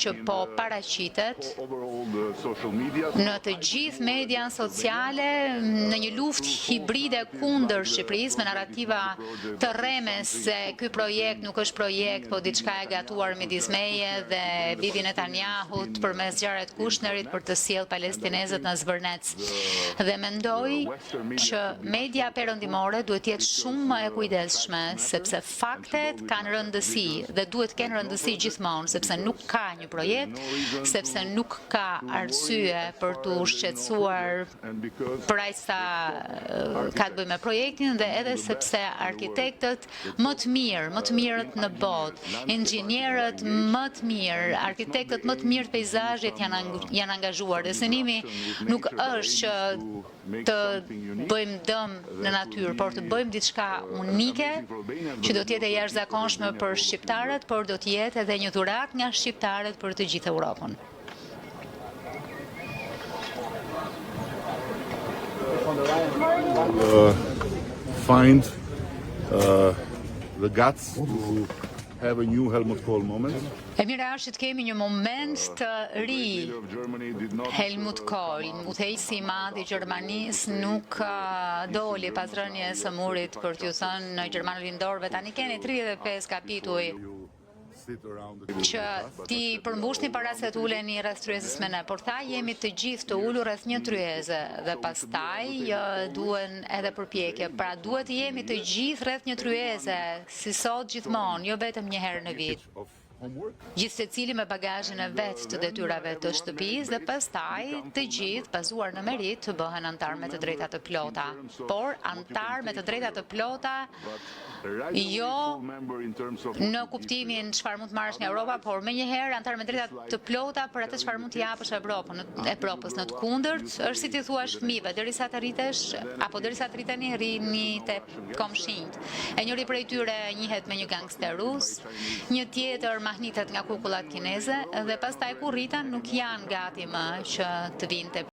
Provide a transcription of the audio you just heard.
Që po paraqitet në të gjithë median sociale në një luftë hibride kundër Shqipërisë me narrativa të rreme se ky projekt nuk është projekt, po diçka e gatuar midis meje dhe Bibi Netanyahut përmes Jared Kushnerit për të sjellë palestinezët në Zvërnec. Dhe mendoj që media perëndimore duhet të jetë shumë më e kujdesshme, sepse Faktet kanë rëndësi dhe duhet të kenë rëndësi gjithmonë, sepse nuk ka një projekt, sepse nuk ka arsye për t'u shqetësuar për aq sa ka të bëjë me projektin dhe edhe sepse arkitektët më të mirë, më të mirët në botë, inxhinierët më të mirë, arkitektët më të mirë të peizazhit janë janë angazhuar dhe synimi nuk është që të bëjmë dëm në natyrë, por të bëjmë diçka unike që do të jetë e jashtëzakonshme për shqiptarët, por do të jetë edhe një dhuratë nga shqiptarët për të gjithë Europën. Uh, find uh, the guts to have a new Helmut Kohl moment. E mira është që të kemi një moment të ri. Helmut Kohl, udhëheqësi i madh i Gjermanisë, nuk doli pas rënies së murit për t'ju thënë gjermanolindorëve, tani keni 35 kapituj që t'i përmbushni para se të uleni rreth tryezës me ne, por tha jemi të gjithë të ulur rreth një tryeze dhe pastaj duhen edhe përpjekje. Pra duhet të jemi të gjithë rreth një tryeze, si sot gjithmonë, jo vetëm një herë në vit. Gjithsecili me bagazhin e vet të detyrave të shtëpisë dhe pastaj të gjithë, bazuar në meritë, të bëhen anëtarë me të drejta të plota. Por anëtarë me të drejta të plota jo në kuptimin çfarë mund të marrësh nga Europa, por menjëherë anëtarë me drejta të plota për atë çfarë mund t'i japësh Evropën, Evropës. Në të kundërt, është si t'i thuash fëmijëve, derisa të rritesh apo derisa të rriteni, rrini te komshinjtë. E njëri prej tyre njihet me një gangster rus, një tjetër mahnitet nga kukullat kineze dhe pastaj kur rriten nuk janë gati më që të vijnë te.